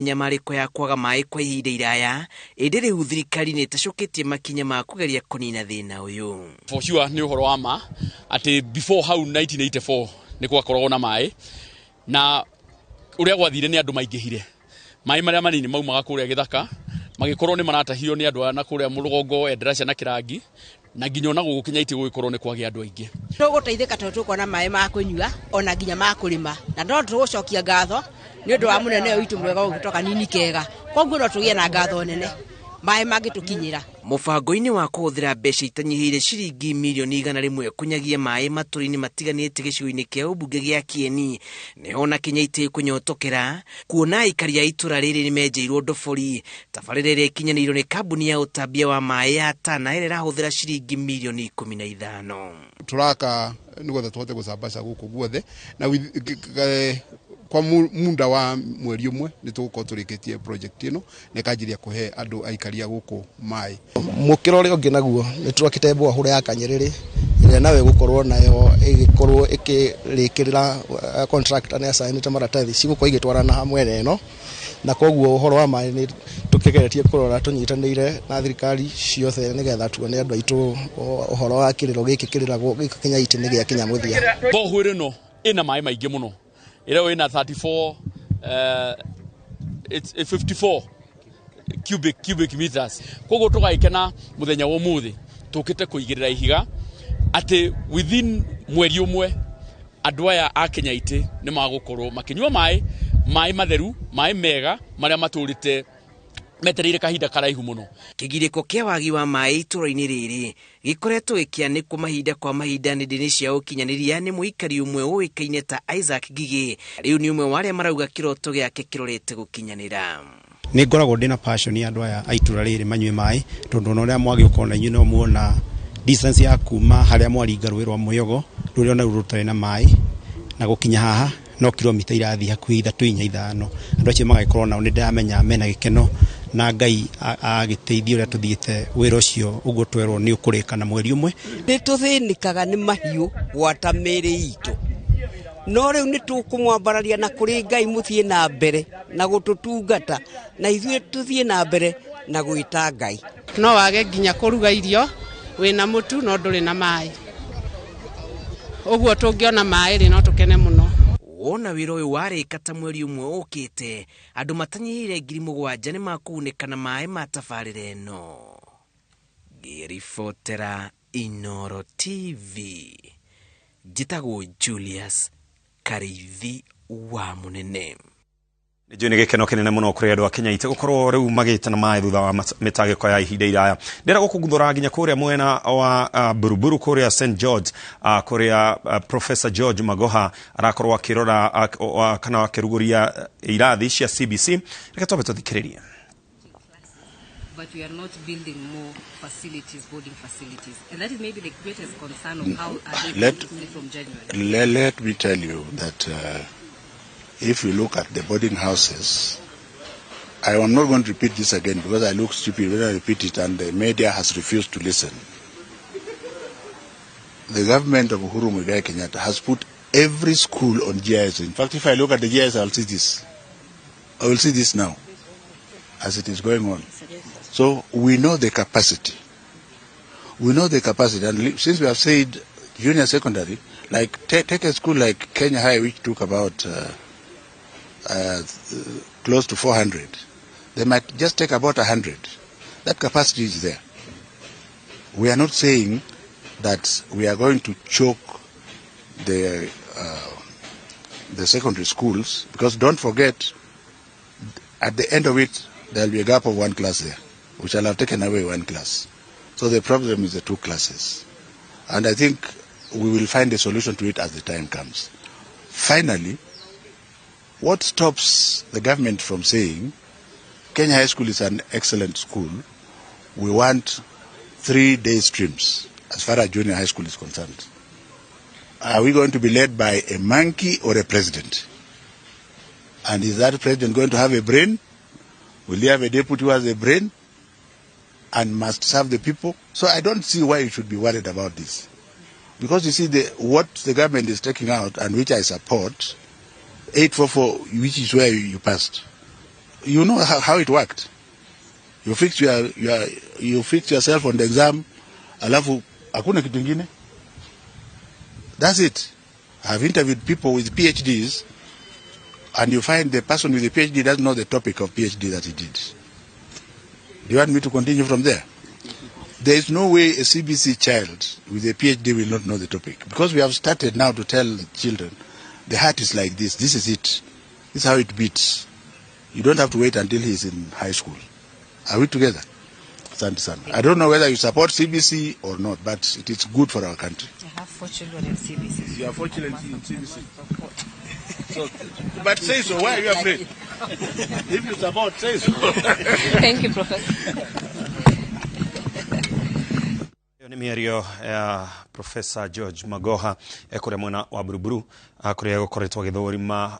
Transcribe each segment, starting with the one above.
Mĩnyamarĩko ya kwaga maĩ kwa ihinda iraya, ĩndĩ rĩu thirikari nĩ ĩtacũkĩtie makinya ma kũgeria kũnina thĩna ũyũ. For sure nĩ ũhoro wa ma atĩ before hau 1984 nĩ gwakoragwo na maĩ, na ũrĩa gwathire nĩ andũ maingĩhire. Maĩ marĩa manini maumaga kũrĩa gĩthaka magĩkorwo nĩ maratahio nĩ andũ aya na kũrĩa mũrũgongo Endarasha na Kĩrangi, na nginya ona gũkũ Kĩnyaitĩ gũgĩkorwo nĩ kwagĩa andũ aingĩ. Tũgũteithĩka tondũ tũkuona maĩ ma kũnyua ona nginya ma kũrĩma, na no tũgũcokia ngatho nĩ ũndũ wa mũnene ũyũ witũ mwega ũgĩtwo kanini kega, koguo no tũgĩe na ngatho nene maĩ mangĩtũkinyĩra. Mũbango-inĩ wa kũhũthĩra mbeca itanyihĩire ciringi mirioni 100 kũnyagia maĩ matũra-inĩ matiganĩte gĩcigo-inĩ kĩa ũmbunge gĩa Kieni, nĩho na Kĩnyaitĩ kũnyotokera kuona aikari a itũra rĩrĩ nĩ menjeirwo ndobori. Tabarĩra ĩrĩa ĩkinyanĩirwo nĩ kambuni ya ũtambia wa maĩ ya Tana ĩrĩa ĩrahũthĩra ciringi mirioni 15. Turaka nĩgetha tũhote gũcambaca gũkũ guothe, na kwa muda wa mweri ũmwe nĩ tũgũkorwo tũrĩkĩtie project ĩno na ĩkanjĩrĩria kũhe andũ aikaria gũkũ maĩ. Mũkĩra ũrĩa ũngĩ naguo nĩ twakĩte borehole ya Kanyerere ĩrĩa nayo ĩgũkorwo nayo ĩgĩkorwo ĩkĩrĩkĩrĩra, contractor nĩ acainĩte maratathi cigũkorwo igĩtwarana hamwe na ĩno, na koguo ũhoro wa maĩ nĩ tũkĩgeretie kũrora tũnyitanĩire na thirikari ciothe nĩgetha tuone andũ aitũ ũhoro wa kĩrĩro gĩkĩ kĩrĩragwo gĩkĩ Kĩnyaitĩ nĩ gĩakinya mũthia. Borehole ĩno ĩna maĩ maingĩ mũno, ĩrĩa ĩna 34, it's 54 cubic meters. Koguo tũgagĩkena mũthenya wa ũmũthĩ tũkĩte kũigĩrĩra ihiga atĩ within mweri ũmwe andũ aya a Kĩnyaitĩ nĩ magũkorwo makĩnyua maĩ, maĩ matheru, maĩ mega marĩa matũrĩte metereire kahinda karaihu mũno. Kĩgirĩko kĩa wagi wa maĩ itũra-inĩ rĩrĩ gĩkoretwo gĩkĩanĩkwo mahinda kwa mahinda nenda-inĩ cia ũkinyanĩria nĩ mũikari ũmwe ũĩkaine ta Isaac Ngigĩ. Rĩu nĩ ũmwe wa arĩa marauga kĩroto gĩake kĩrorete gũkinyanĩra. Nĩ ngoragwo ndĩna passion ya andũ aya a itũra rĩrĩ manyue maĩ, tondũ ona ũrĩa mwagĩũka ona inyuĩ no muona distance ya kuma harĩa mwaringa rũĩ rwa Mũyogo rũrĩa ona rũu rũtarĩ na maĩ na gũkinya haha no kilomita irathiĩ hakuhĩ 3, 4, 5. Andũ acio magagĩkorwo nao nĩ ndĩramenya mena gĩkeno, na Ngai agĩteithia ũrĩa tũthiĩte wĩra ũcio ũguo twerwo nĩ ũkũrĩka na mweri ũmwe. Nĩ tũthĩnĩkaga nĩ mahiũ gwata mĩĩrĩ itũ, no rĩu nĩ tũkũmwambararia na kũrĩ Ngai mũthiĩ na mbere na gũtũtungata, na ithuĩ tũthiĩ na mbere na gwĩta Ngai. No wage nginya kũruga irio wĩna mũtu no ndũrĩ na maĩ, ũguo tũngĩona maĩ rĩ no tũkene mũno. Wona wĩra ũyũ warĩka ta mweri ũmwe ũkĩte, andũ matanyihĩire 7,000 nĩ makũgunĩka na maĩ ma tabarĩra ĩno. Ngĩribotera Inooro TV, njĩtagwo Julius Kariithi wa Mũnene. Nĩ nĩ gĩkeno kĩnene mũno kũrĩ andũ a Kĩnyaitĩ gũkorwo rĩu magĩte na maĩ thutha wa mĩtangĩko ya ihinda iraya. Ndĩrenda gũkũguthũra nginya kũrĩa mwena wa Buruburu kũrĩa St George, kũrĩa Professor George Magoha arakorwo akĩrora kana akĩrugũria irathi cia CBC. Reke twambe tũthikĩrĩrie. But we are not building more facilities, boarding facilities. And that is maybe the greatest concern of how are they going to see from January. Let me tell you that if you look at the boarding houses, I am not going to repeat this again because I look stupid when I repeat it and the media has refused to listen. The government of Uhuru Muigai Kenyatta has put every school on GIS. In fact, if I look at the GIS, I'll see this. I will see this now as it is going on. So we know the capacity. We know the capacity. And since we have said junior secondary, like take a school like Kenya High, which took about close to 400. They might just take about 100. That capacity is there. We are not saying that we are going to choke the secondary schools, because don't forget, at the end of it, there will be a gap of one class there, which shall have taken away one class. So the problem is the two classes. And I think we will find a solution to it as the time comes. Finally, what stops the government from saying Kenya High School is an excellent school, we want 3-day streams as far as junior high school is concerned? Are we going to be led by a monkey or a president? And is that president going to have a brain? Will he have a deputy who has a brain and must serve the people? So I don't see why you should be worried about this. Because you see, what the government is taking out, and which I support, 844, which is where you passed. You know how it worked. You fix your you fix yourself on the exam, alafu hakuna kitu ingine. That's it. I've interviewed people with PhDs, and you find the person with the PhD doesn't know the topic of PhD that he did. Do you want me to continue from there? There is no way a CBC child with a PhD will not know the topic, because we have started now to tell the children the heart is like this, this is it, this is how it beats. You don't have to wait until he's in high school. Are we together? Asante sana. I don't know whether you support CBC or not, but it is good for our country. I have 4 children in CBC. You have 4 children in CBC. So, but say so. Why are you afraid? If you support, say so. Thank you, Professor. Nĩ mĩario ya Professor George Magoha kũrĩa mwena wa Buruburu, kũrĩa gũkoretwo agĩthũrima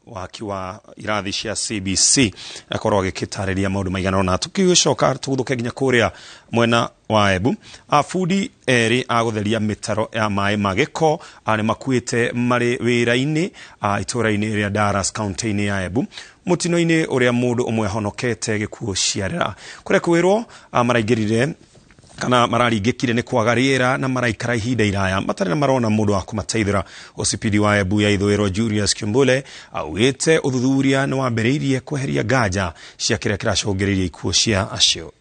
waki wa irathi cia CBC, akorwo agĩgĩtarĩria maũndũ maigana ũna. Tũkĩgĩcoka tũgũthũke nginya kũrĩa mwena wa Embu, abundi erĩ a gũtheria mĩtaro ya maĩ ma gĩko nĩ makuĩte marĩ wĩra-inĩ itũũra-inĩ rĩa Dallas kaunti-inĩ ya Embu, mũtino-inĩ ũrĩa mũndũ ũmwe ahonokete gĩkuũ ciarĩra. Kũrĩa kwĩrwo maraingĩrire kana mararingĩkire nĩ kwaga rĩera na maraikara ihinda iraya matarĩ na marona mũndũ wa kũmateithĩra. OCPD wa Embu ya ithũĩro Julius Kiumbule augĩte ũthuthuria nĩ wambĩrĩirie kweheria nganja cia kĩrĩa kĩracũngĩrĩirie ikuũ cia acio.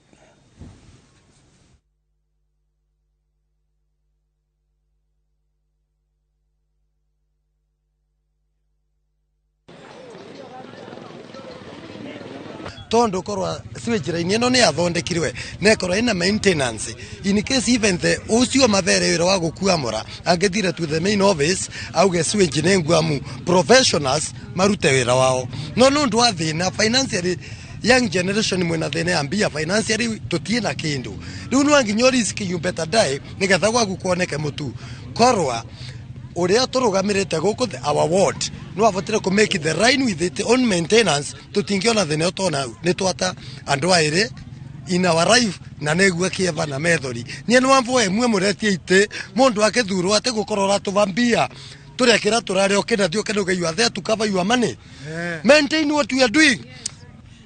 Tondu korwa sewage line ino ni yathondekirwe na ikorwo ina maintenance in case even the ucio mathere wira wa gukuamura angithire to the main office auge sewage ni nguamu, professionals marute wira wao. No nundu wa thina financially, young generation mwena thina ya mbia financially tutie na kindu riu no nginya risk you better die nigetha gwaku kuoneke mutu. Korwa uria turugamirite guku our ward no avotire ku make the line with it on maintenance, tutingiona thina utona ni twata andu aire in our life na negua kieva na methori nie no amvoe mwe muretie ite mundu akithurwo ati gukorora tuvambia turia kira turare okina thio kendo you are there to cover your money. Maintain what we are doing.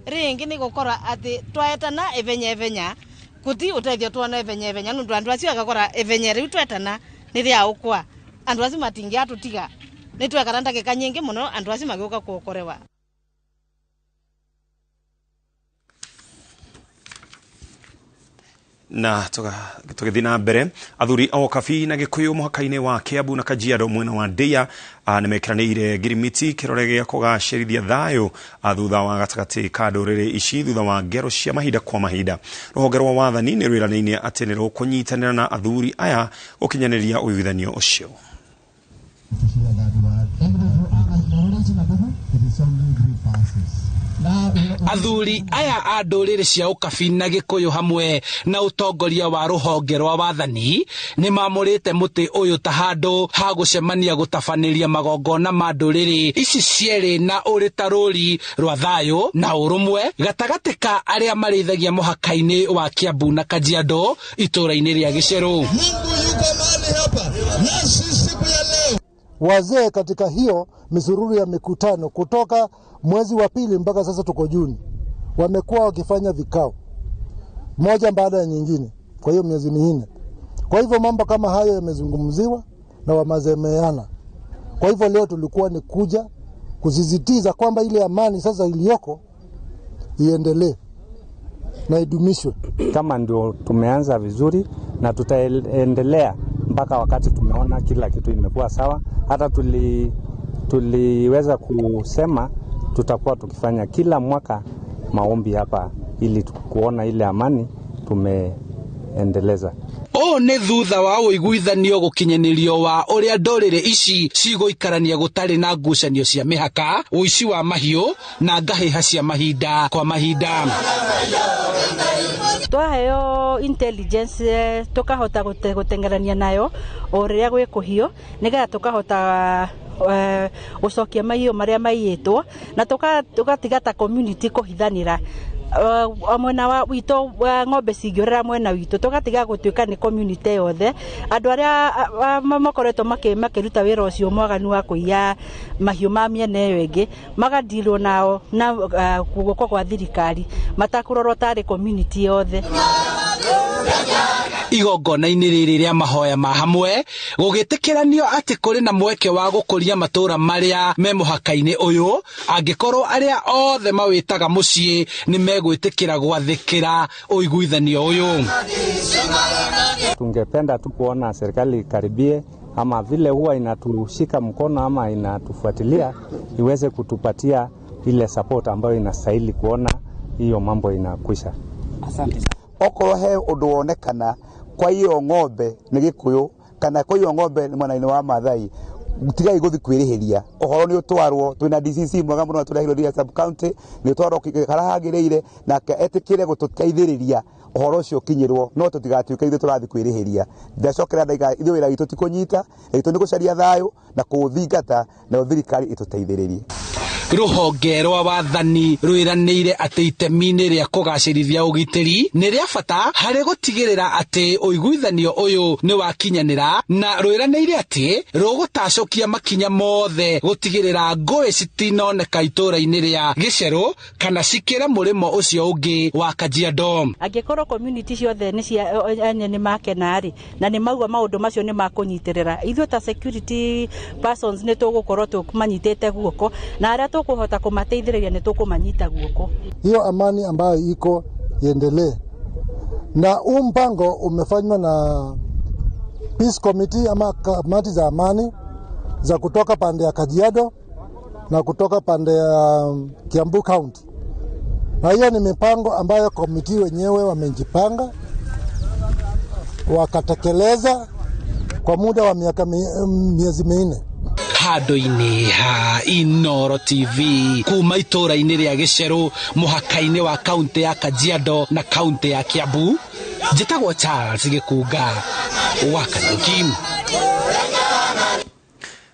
Ringi ni gukora ati twaetana evenya evenya kuti utethio tuona evenya evenya nundu andu acio agakora evenya riu twetana ni ria ukwa andu acio matingia tutiga ni twekara ndagika nyingi muno andu acio magiuka kuokorewa. Na tũgĩthiĩ na mbere, athuri o Kabi na Gĩkũyũ mũhaka-inĩ wa Kiambu na Kajiado mwena wa Ndeia nĩmekĩranĩire ngirimiti kĩrore gĩa kũgacĩrithia thayũ thutha wa gatagatĩ ka ndũrĩrĩ ici thutha wa ngero cia mahinda kwa mahinda. Rũhonge rwa wathani nĩ rwĩranĩire atĩ nĩ rũkũnyitanĩra na athuri aya gũkinyanĩria ũiguithanio ũcio. Athuri aya a ndũrĩrĩ cia Ũkabi na Gĩkũyũ hamwe na ũtongoria wa rũhonge rwa wathani nĩ mamũrĩte mũtĩ ũyũ ta handũ ha gũcemania gũtabanĩria magongona ma ndũrĩrĩ ici cierĩ na ũrĩ ta rũri rwa thayũ na ũrũmwe gatagatĩ ka arĩa marĩithagia mũhaka-inĩ wa Kiambu na Kajiado itũũra-inĩ rĩa Gĩcerũ. Wazee katika hiyo misururu ya mikutano kutoka mwezi wa pili mpaka sasa tuko Juni, wamekuwa wakifanya vikao moja baada ya nyingine kwa hiyo miezi minne. Kwa hivyo mambo kama hayo yamezungumziwa na wamazemeana. Kwa hivyo leo tulikuwa ni kuja kusisitiza kwamba ile amani sasa iliyoko iendelee na idumishwe. Kama ndio tumeanza vizuri na tutaendelea mpaka wakati tumeona kila kitu imekuwa sawa. Hata tuliweza kusema tutakuwa tukifanya kila mwaka maombi hapa ili kuona ile amani tumeendeleza. Ũũ nĩ thutha wa ũiguithanio gũkinyanĩrio wa ũrĩa ndũrĩrĩ ici cigũikarania gũtarĩ na ngucanio cia mĩhaka, ũici wa mahiũ na ngahĩha cia mahinda kwa mahinda. Twaheo intelligence tukahota gutengerania nayo o riria gwĩ kũhiũ nigetha tukahota gucokia maiyo maria maiyitwo na tugatiga ta community kuhithanira mwena wa witũ ng'ombe cingĩũrĩra mwena witũ tũgatiga gũtuĩka nĩ community yothe andũ arĩa makoretwo makĩruta wĩra ũcio mwaganu wa kũiya mahiũ ma mĩena ĩyo ĩngĩ magadirwo nao na guoko gwa thirikari matakũrorwo tarĩ community yothe. Igongona-inĩ rĩrĩ rĩa mahoya ma hamwe gũgĩtĩkĩranio atĩ kũrĩ na mweke wa gũkũria matũũra marĩa me mũhaka-inĩ ũyũ angĩkorwo arĩa othe mawĩtaga mũciĩ nĩ megwĩtĩkĩra gwathĩkĩra ũiguithanio ũyũ. Tungependa tu kuona serikali ikaribie ama vile huwa inatushika mkono ama inatufuatilia iweze kutupatia ile support ambayo inastahili kuona hiyo mambo inakwisha. Asante. Okorwo he undu wonekana kwa iyo ng'ombe ni Gikuyu kana kwa iyo ng'ombe ni mwena-inĩ wa Maathai tigai guthi kwirihiria uhoro ni utwarwo twina DCC mwega muno turehirwo dia sub county ni utwarwo kara hagiriire nake etikire gututeithiriria uhoro ucio ukinyirwo no tutigatuike ithuĩ turathi kwirihiria ndacokera ndaiga ithuĩ wĩra witũ ti kũnyita itũ nĩ gũcaria thayũ na kũũthingata nayo thirikari ĩtũteithĩrĩrie. Ruhonge rwa wathani rwiranĩire atĩ itemi-inĩ rĩa kũgacĩrithia ũgitĩri nĩ rĩa bata harĩ gũtigĩrĩra atĩ ũiguithanio ũyũ nĩ wakinyanĩra na rwiranĩire atĩ rũgũtacũkia makinya mothe gũtigĩrĩra ngũĩ citinoneka itũũra-inĩ rĩa Gĩcerũ kana cikĩre mũrĩmo ũcio ũngĩ wa Kajiado. Angĩkorwo community ciothe nĩ cia ene nĩ makena rĩ na nĩ maugua maũndũ macio nĩ makũnyitĩrĩra ithuĩ ta security persons nĩ tũgũkorwo tũmanyitĩte guoko na arĩa tũkũhota kũmateithĩrĩria nĩ tũkũmanyita guoko. Hiyo amani ambayo iko iendelee, na huu mpango umefanywa na Peace Committee ama kamati za amani za kutoka pande ya Kajiado na kutoka pande ya Kiambu County, na hiyo ni mipango ambayo committee wenyewe wamejipanga wakatekeleza kwa muda wa miezi minne. Handũ-inĩ ha Inooro TV kuma itũũra-inĩ rĩa Gĩcerũ mũhaka-inĩ wa kaunti ya Kajiado na kaunti ya Kiambu, njĩtagwo Charles Gĩkunga wa Kariuki.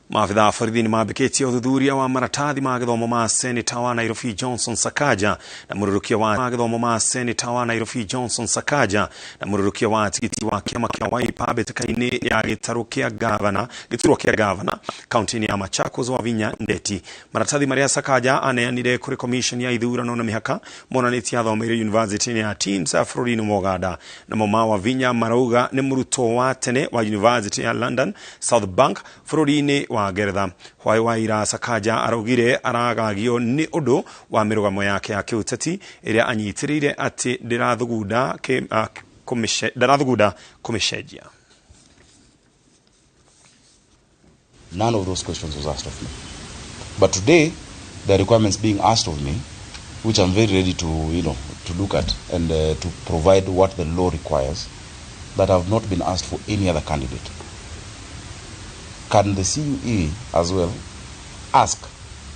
Maafitha a borithi nĩ mambĩkĩtie ũthuthuria wa maratathi ma gĩthomo ma Seneta wa Nairobi Johnson Sakaja na mũrũrũkia wa gĩthomo ma Seneta wa Nairobi Johnson Sakaja na mũrũrũkia wa tigiti wa kĩama kĩa Wiper mbĩtĩka-inĩ ya gĩtarũ kĩa gavana gĩturwa kĩa gavana kaunti-inĩ ya Machakos Wavinya Ndeti. Maratathi marĩa Sakaja aneanire kũrĩ commission ya ithurano na mĩhaka monanĩtie athomeire university ya Teams bũrũri-inĩ wa Uganda. Namo ma Wavinya marauga nĩ mũrutwo wa tene wa University ya London South Bank bũrũri-inĩ wa Ngeretha. Hwaĩ wa ira Sakaja araugire aragagio nĩ ũndũ wa mĩrũgamo yake ya kĩũteti ĩrĩa anyitĩrĩire atĩ ndarathugunda kũmĩcenjia. None of those questions was asked of me. But today, the requirements being asked of me, which I'm very ready to, to look at and to provide what the law requires, that have not been asked for any other candidate. Can the CUE as well ask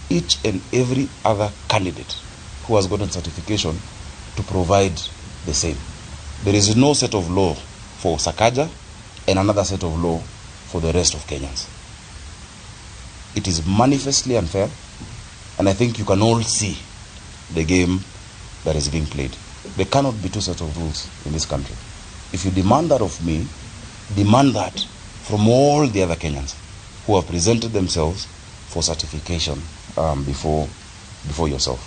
each and every other candidate who has gotten certification to provide the same? There is no set of law for Sakaja and another set of law for the rest of Kenyans. It is manifestly unfair, and I think you can all see the game that is being played. There cannot be two sets of rules in this country. If you demand that of me, demand that from all the other Kenyans who have presented themselves for certification before yourself.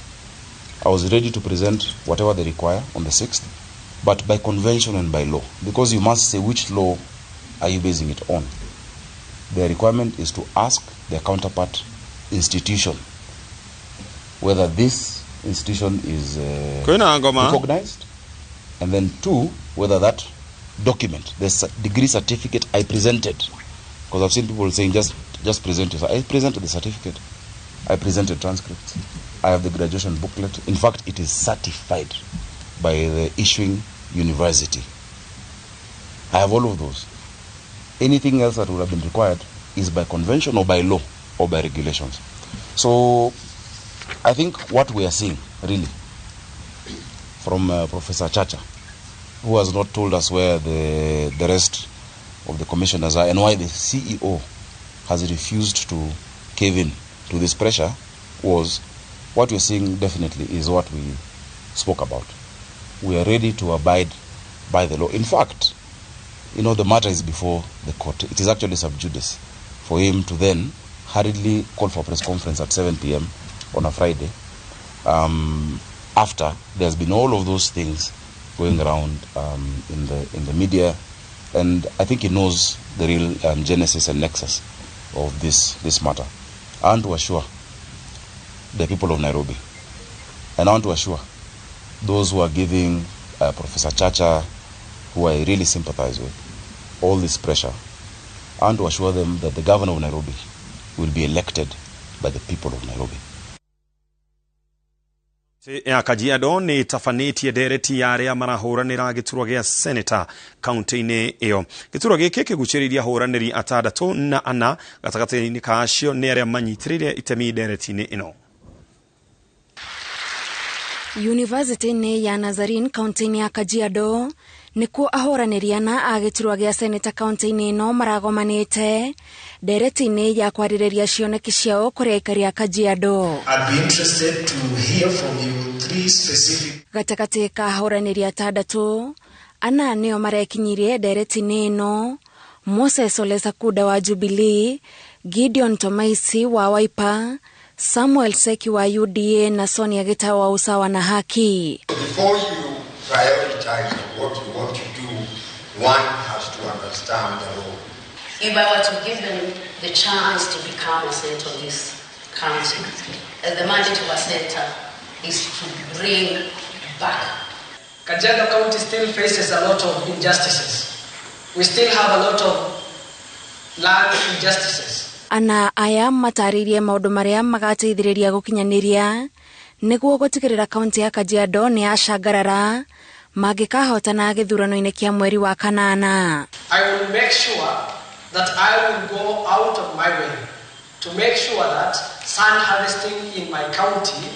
I was ready to present whatever they require on the 6th, but by convention and by law, because you must say which law are you basing it on. The requirement is to ask their counterpart institution whether this institution is recognized, and then two, whether that document, the degree certificate I presented, because I've seen people saying just present yourself. I presented the certificate, I presented transcripts, I have the graduation booklet. In fact, it is certified by the issuing university. I have all of those. Anything else that would have been required is by convention or by law or by regulations. So I think what we are seeing really from Professor Chacha, who has not told us where the rest of the commissioners are and why the CEO has refused to cave in to this pressure was what we're seeing definitely is what we spoke about. We are ready to abide by the law. In fact, you know, the matter is before the court. It is actually sub judice for him to then hurriedly call for a press conference at 7 p.m. on a Friday, after there's been all of those things going around in the media, and I think he knows the real genesis and nexus of this matter. I want to assure the people of Nairobi, and I want to assure those who are giving Professor Chacha, who I really sympathize with, all this pressure, I want to assure them that the governor of Nairobi will be elected by the people of Nairobi. Ya Kajiado nĩ ĩtabanĩtie ndereti ya arĩa marahũranĩra gĩturwa gĩa seneta kaunti-inĩ ĩyo. Gĩturwa gĩkĩ kĩgucĩrĩirie ahũranĩri 64 gatagatĩ-inĩ ka acio nĩ arĩa manyitĩrĩire itemi ndereti-inĩ ĩno. Yunivasĩtĩ-inĩ ya Nazarene kaunti-inĩ ya Kajiado nĩkuo ahũranĩri ana a gĩturwa gĩa seneta kaunti-inĩ ĩno maragomanĩte ndereti-inĩ ya kwarĩrĩria cioneki ciao kũrĩ aikari a Kajiado. I'd be interested to hear from you three specific. Gatagatĩ ka ahũranĩri 6 ana nĩo marekinyirie ndereti-inĩ ĩno: Moses Ole Sakuda wa Jubilee, Gideon Tomaisi wa Wiper, Samuel Seki wa UDA na Sonia Gitau wa Usawa na Haki. Before you prioritize what you want to do, one has to understand the law. If I were to give them the chance to become a senator of this county, as the mandate of a senator is to bring back. Kajiado County still faces a lot of injustices. We still have a lot of land injustices. Ana aya matarĩirie maũndũ marĩa magateithĩrĩria gũkinyanĩria nĩguo gũtigĩrĩra kaunti ya Kajiado nĩ yacangarara mangĩkahotana gĩthurano-inĩ kĩa mweri wa kanana. I will make sure that I will go out of my way to make sure that sand harvesting in my county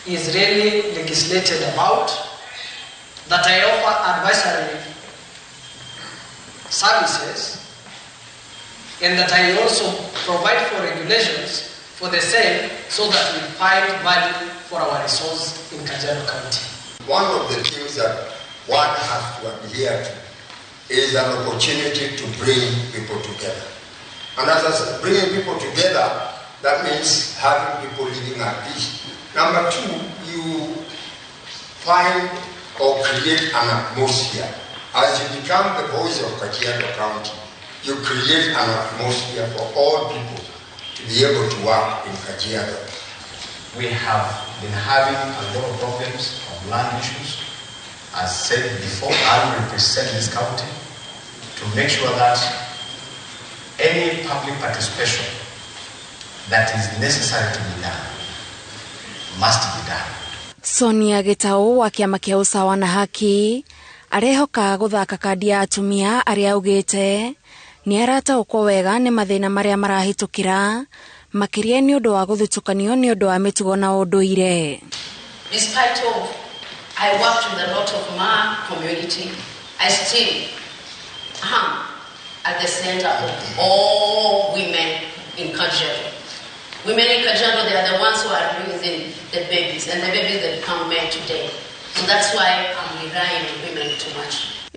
is really legislated about, that I offer advisory services, and that I also provide for regulations for the same so that we find value for our resource in Kajiado County. One of the things that one has to adhere to is an opportunity to bring people together. And as I said, bringing people together, that means having people living at peace. Number two, you find or create an atmosphere. As you become the voice of Kajiado County, you create an atmosphere for all people to be able to work in Kajiado. We have been having a lot of problems of land issues. As said before, I will represent this county to make sure that any public participation that is necessary to be done must be done. Sonia Gitau wa kĩama kĩa Usawa na Haki arehoka gũthaka kandi ya atumia arĩa augĩte nĩ arataũkwo wega nĩ mathĩna marĩa marahĩtũkĩra makĩria nĩ ũndũ wa gũthutũkanio nĩ ũndũ wa mĩtugo na ũndũire. Despite of I worked with a lot of my community, I still am at the center of all women in Kajiado. Women in Kajiado, they are the ones who are raising the babies, and the babies that become men today. So that's why I'm relying on women too much.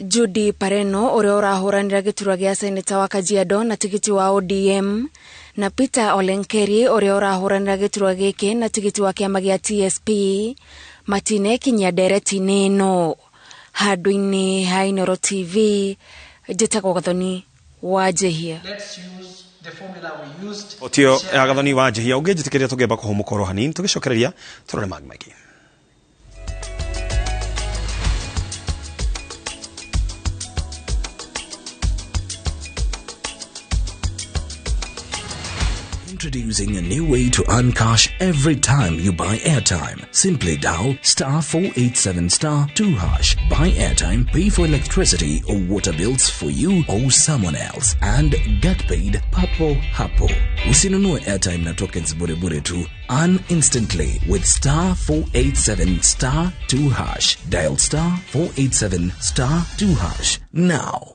Judy Pareno ũrĩa ũrahũranĩra gĩturwa gĩa seneta wa Kajiado na tigiti wa ODM na Peter Olenkeri ũrĩa ũrahũranĩra gĩturwa gĩkĩ na tigiti wa kĩama gĩa TSP matinekinyia ndereti-inĩ ĩno. Handũ-inĩ ha Inooro TV, njĩtagwo Gathoni wa Njihia. Otio Gathoni wa Njihia, ũngĩnjĩtĩkĩria tũngĩamba kũhũmũka oro hanini tũgĩcokereria tũrore mangĩ maingĩ. Introducing a new way to earn cash every time you buy airtime. Simply dial *487*2#. Buy airtime, pay for electricity or water bills for you or someone else, and get paid papo hapo. Usinunue airtime na tokens bure bure tu. Earn instantly with *487*2#. Dial *487*2# now.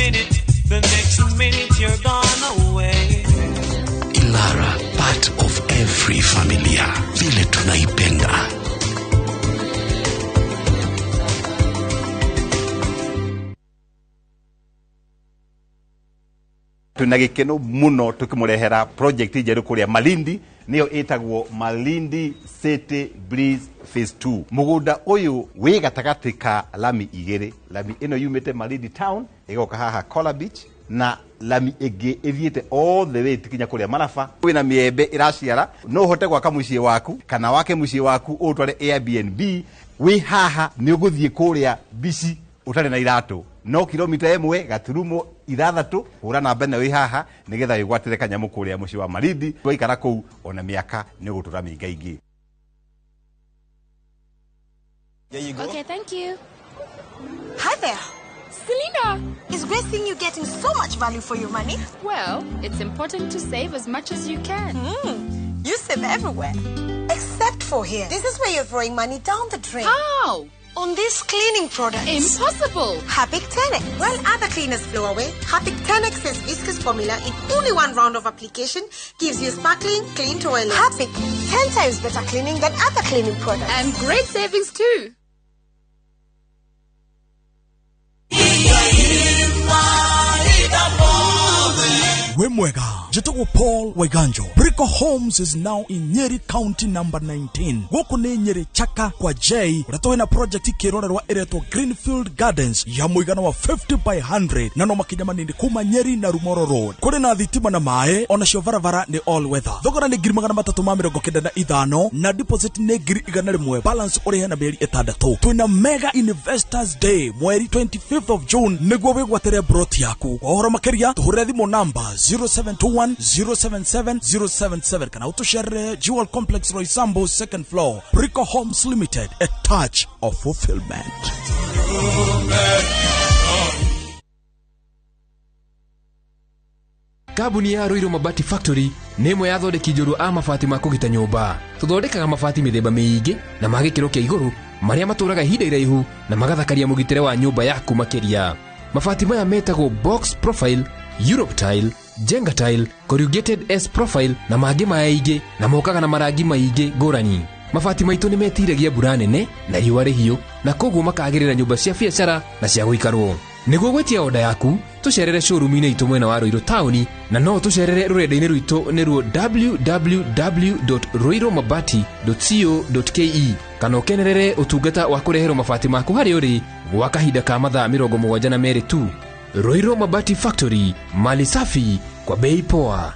minute, the next minute you're gone away. Ilara, part of every familia, vile tunaipenda. Twina gikeno muno tukimurehera project njeru kuria Malindi, niyo itagwo Malindi City Breeze Phase 2. Mugunda uyu wi gatagati ka lami igiri, lami ino yumite Malindi town igoka haha Kola Beach, na lami ĩngĩ ĩthiĩte all the way kinya kũrĩa Maraba. Wĩna mĩembe ĩraciara, no ũhote gwaka mũciĩ waku kana wake mũciĩ waku ũtware Airbnb. Wĩ haha nĩ ũgũthiĩ kũrĩa bici ũtarĩ na iratũ, no kilomita ĩmwe gaturumo ithathatũ. Hũra namba ĩno wĩ haha nĩgetha wĩgwatĩre kanyamũ kũrĩa mũciĩ wa Malindi. Waikara kũu ona mĩaka nĩ ũgũtũra mĩingaingĩ. There you go. Okay, thank you. Hi there. Selena! It's great seeing you getting so much value for your money. Well, it's important to save as much as you can. You save everywhere, except for here. This is where you're throwing money down the drain. How? On these cleaning products. Impossible! Harpic 10X. While other cleaners flow away, Harpic 10X's viscous formula in only one round of application gives you sparkling, clean toilet. Harpic, 10 times better cleaning than other cleaning products. And great savings too. Wemwega, njĩtagwo Paul Waiganjo. Brico Homes is now in Nyeri County number 19. Gũkũ nĩ Nyeri Chaka kwa J, ũrĩa twĩna project kĩrorerwa ĩretwo Greenfield Gardens ya mũigana wa 50 by 100 na no makinya manini kuma Nyeri na Rumoro Road. Kũrĩ na thitima na maĩ, onacio barabara nĩ all weather. Thogora nĩ 395,000 na deposit nĩ 100,000, balance ũrĩhe na mĩeri 6. Twĩna Mega Investors Day mweri 25th of June nĩguo wĩgwatĩre broti yaku. Kwa ũhoro makĩria tũhũrĩre thimũ namba 0721 077 077 kana utushere Jewel Complex Roysambu second floor. Brico Homes Limited, a touch of fulfillment. Kambuni ya Ruiru Mabati Factory nĩ ĩmwe ya athondeki njorua a mabati ma kũgita nyũmba. Tũthondekaga mabati mĩthemba mĩingĩ na ma gĩkĩro kĩa igũrũ marĩa matũraga ihinda iraihu na magathakaria mũgitĩre wa nyũmba yaku makĩria. Mabati maya metagwo box profile, Europe tile, Jenga tile, corrugated S profile na mangĩ maingĩ, na mokaga na marangi maingĩ ngũrani. Mabati maitũ nĩ metiragia mbura nene na riũa rĩhiũ, na koguo makagĩrĩra nyũmba cia biacara na cia gũikarwo. Nĩguo gwĩtia oda yaku, tũcerere showroom-inĩ itũ mwena wa Ruiru taũni, na no tũcerere rũrenda-inĩ rwitũ nĩruo www.ruirumabati.co.ke, kana ũkenerere ũtungata wa kũreherwo mabati maku harĩa ũrĩ gwa kahinda ka mathaa 72 tu. Ruiru Mabati Factory, mali safi kwa bei poa.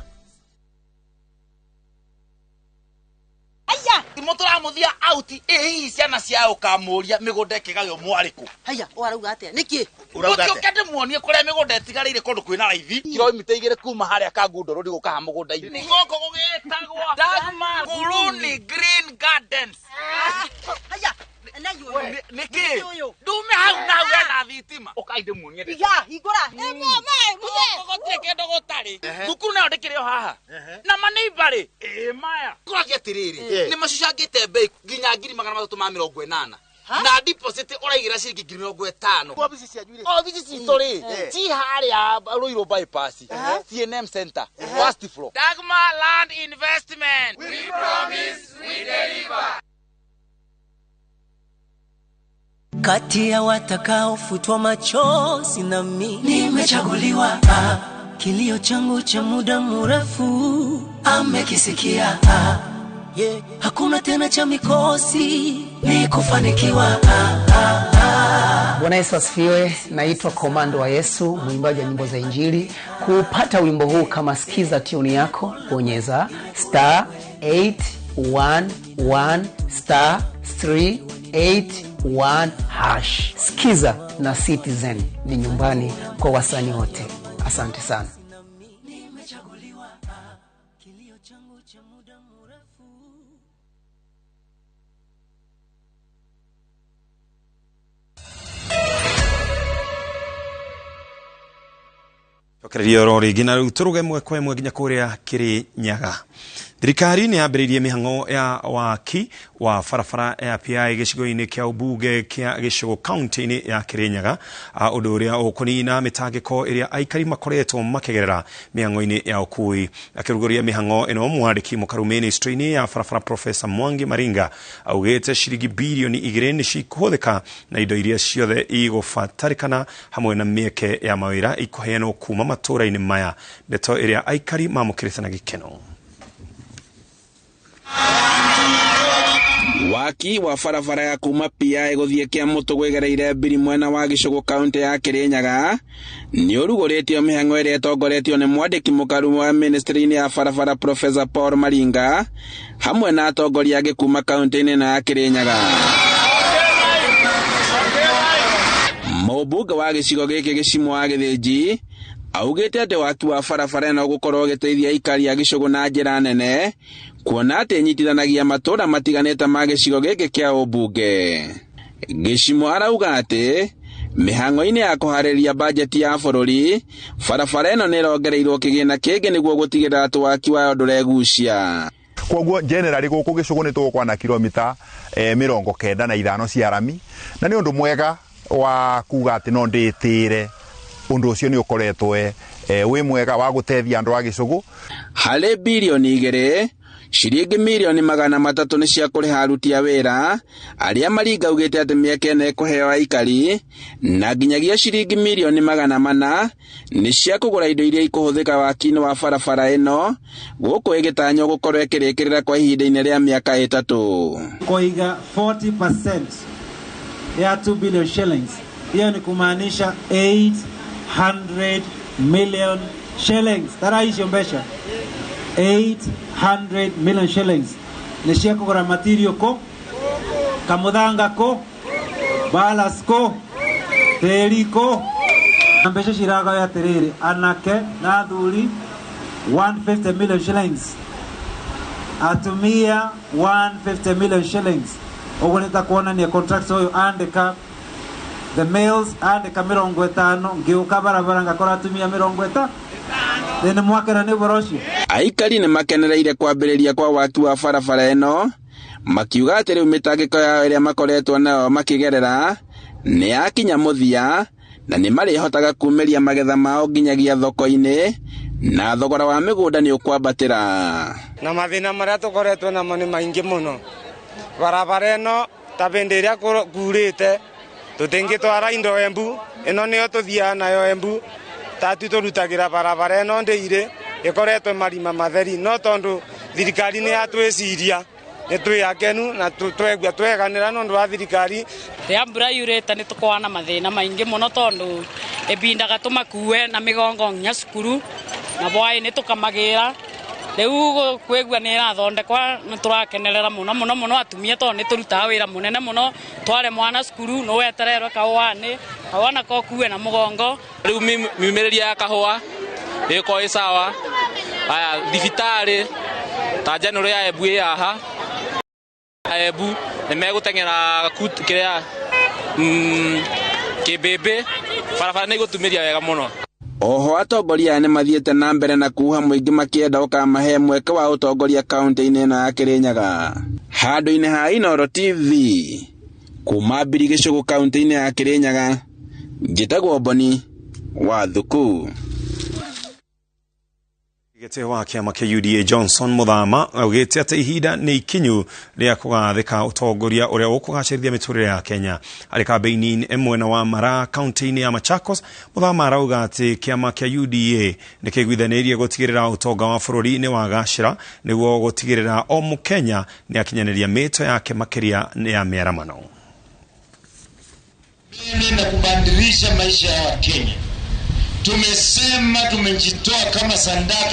Aya, mũtũramuthia out ĩ ciana cia ũkamũria mĩgũnda ĩkĩgaywo mwarĩkũ. Haya, ũrauga atĩa? Nĩkĩ? Ũrauga atĩa? Muonie kũrĩa mĩgũnda ĩtigarĩire kũndũ kwĩna raithi. Kilomita 2 kuma harĩa Kangundo Road gũka mũgũnda-inĩ. Gũkũ gũgĩtagwo Dagmar Nguruni Green Gardens. Haya, nĩkĩ? Ndume hau na hau hena thitima. Ũkai ndĩmuonie. Iga, hingũra. Gũtirĩ kĩndũ gũtarĩ. Thukuru nayo ndĩkĩrĩ o haha. Na maneiba rĩ, ĩ maya. Kũragia atĩrĩrĩ, nĩ macucangĩte mbei nginya 380,000. Na deposit ũraigĩra ciringi 50,000. Obici cianyu rĩ? Obici citũ rĩ, ci harĩa Ruiru bypass, CNM Center, first floor. Dagmar Land Investment. We promise, we deliver. Kati ya watakaofutwa machozi na mimi nimechaguliwa. Kilio changu cha muda mrefu amekisikia. Yeah. Hakuna tena cha mikosi, ni kufanikiwa. Bwana Yesu asifiwe. Naitwa Komando wa Yesu, mwimbaji wa nyimbo za Injili. Kupata wimbo huu kama sikiza tune yako, bonyeza star 811 star 381 hash. Sikiza na Citizen ni nyumbani kwa wasanii wote. Asante sana. Cokereria oro rĩngĩ na rĩu tũrũge mwe kwa ĩmwe nginya kũrĩa Kĩrĩnyaga. Thirikari nĩ yambĩrĩirie mĩhang'o ya waki wa barabara ya PI gĩcigo-inĩ kĩa ũmbunge kĩa Gĩcũgũ kaunti-inĩ ya Kĩrĩnyaga, ũndũ ũrĩa ũkũnina mĩtangĩko ĩrĩa aikari makoretwo makĩgerera mĩhang'o-inĩ ya ũkui. Akĩrugũria mĩhang'o ĩno, mwandĩki mũkaru ministry-inĩ ya barabara Professor Mwangi Maringa augĩte ciringi birioni 2 nĩ cikũhũthĩka na indo iria ciothe igũbatarĩkana hamwe na mĩeke ya mawĩra ikũheanwo kuma matũũra-inĩ maya, ndeto ĩrĩa aikari mamũkĩrĩte na gĩkeno. Waki wa barabara ya kuma PI guthie kia mutu gwigereire mbiri mwena wa Gĩcũgũ kaunti ya Kĩrĩnyaga nĩ ũrugũrĩtio mĩhang'o ĩrĩa ĩtongoretio nĩ mwandĩki mũkaru wa ministry-inĩ ya barabara Professor Paul Maringa hamwe na atongoria angĩ kuma kaunti-inĩ na ya Kĩrĩnyaga. Mũmbunge wa gĩcigo gĩkĩ Gĩcimũ wa Gĩthĩnji augĩte atĩ waki wa barabara ĩno ũgũkorwo ũgĩteithia aikari a Gĩcũgũ na njĩra nene kuona atĩ ĩnyitithanagia matũũra matiganĩte ma gĩcigo gĩkĩ kĩa ũmbunge. Gĩcimũ arauga atĩ mĩhang'o-inĩ ya kũharĩria bajeti ya bũrũri barabara ĩno nĩ ĩrongereirwo kĩgĩna kĩngĩ nĩguo gũtigĩrĩra atĩ waki wayo ndũregucia. Koguo generally gũkũ Gĩcũgũ nĩ tũgũkorwo na kilomita 95 cia rami, na nĩ ũndũ mwega wa kuga atĩ no ndĩtĩre undu ucio ni ukoretwo wi mwega wa gutethia andu a Gĩcũgũ. Harĩ birioni 2 ciringi mirioni 300 nĩ cia kũrĩha aruti a wĩra arĩa Maringa augĩte atĩ mĩeke ĩno ĩkũheo aikari, na nginyagia ciringi mirioni 400 nĩ cia kũgũra indo iria ikũhũthĩka waki-inĩ wa barabara ĩno gũkũ ĩgĩtanywo gũkorwo ĩkĩrĩkĩrĩra kwa ihinda-inĩ rĩa mĩaka 3. Koiga 40% ya 2 billion shillings, hiyo ni kumaanisha 800 million shillings. Tara icio mbeca 800 million shillings nĩ cia kũgũra material ko kamuthanga ko balas ko tĩri ko. Na mbeca ciragayo atĩrĩrĩ, anake na athuri 150 million shillings, atumia 150 million shillings. Ũguo nĩ ta kuonania contracts ũyũ andĩka the males andĩka 50 ngĩũka barabara ngakora atumia 50. Nĩ mwakena nĩ ũhoro ũcio. Aikari nĩ makenereire kwambĩrĩria kwa waki wa barabara ĩno makiuga atĩ rĩu mĩtangĩko yao ĩrĩa makoretwo nayo makĩgerera nĩ yakinya mũthia na nĩ marĩhotaga kumĩria magetha mao nginyagia thoko-inĩ na thogora wa mĩgũnda nĩ ũkwambatĩra. Na mathĩna marĩa tũkoretwo namo nĩ maingĩ mũno. Barabara ĩno ta hĩndĩ ĩrĩa kurĩte tũtingĩtwara indo Embu, ĩno nĩyo tũthiaga nayo Embu, tatu tũrutagĩra barabara ĩno ndĩire ĩkoretwo marima matheri, no tondũ thirikari nĩ yatwĩciria nĩ twĩ akenu na twegua tweganĩra nĩ ũndũ wa thirikari. Rĩrĩa mbura yurĩte nĩ tũkoragwo na mathĩna maingĩ mũno tondũ ĩbindaga tũmakue na mĩgongo nginya cukuru na hwaĩ-inĩ tũkamagĩra. Rĩu kwĩgua nĩ ĩrathondekwa nĩ tũrakenerera mũno mũno mũno atumia tondũ nĩ tũrutaga wĩra mũnene mũno, tware mwana cukuru nĩ wetererwo kahũa-inĩ, kahũa nako ũkue na mũgongo. Rĩu miumĩrĩria ya kahũa ĩgũkorwo ĩ sawa. Aya thibitarĩ ta general ya Embu ĩ haha, Embu nĩ megũteng'era kĩrĩa kĩmbĩmbĩ, barabara nĩ igũtumĩria wega mũno. Oho atongoria aya nĩ mathiĩte na mbere na kuha mũingĩ makĩenda ũkamahe mweke wa ũtongoria kaunti-inĩ ĩno ya Kĩrĩnyaga. Handũ-inĩ ha Inooro TV kuma Mbiri Gĩcũgũ kaunti-inĩ ya Kĩrĩnyaga, njĩtagwo Boni wa Thuku. Gĩtĩ wa kĩama kĩa UDA Johnson Muthama augĩte atĩ ihinda nĩ ikinyu rĩa kũgathĩka ũtongoria ũrĩa ũkũgacĩrithia mĩtũrĩre ya Kenya. Arĩ kambĩini mwena wa Maraa kaunti-inĩ ya Machakos, Muthama arauga atĩ kĩama kĩa UDA nĩ kĩiguithanĩirie gũtigĩrĩra ũtonga wa bũrũri nĩ wagacĩra nĩguo gũtigĩrĩra o mũkenya nĩ akinyanĩria mĩto yake makĩria ya mĩaramano. Mimi na kubadilisha maisha ya Wakenya. Tumesema tumejitoa kama sandaka.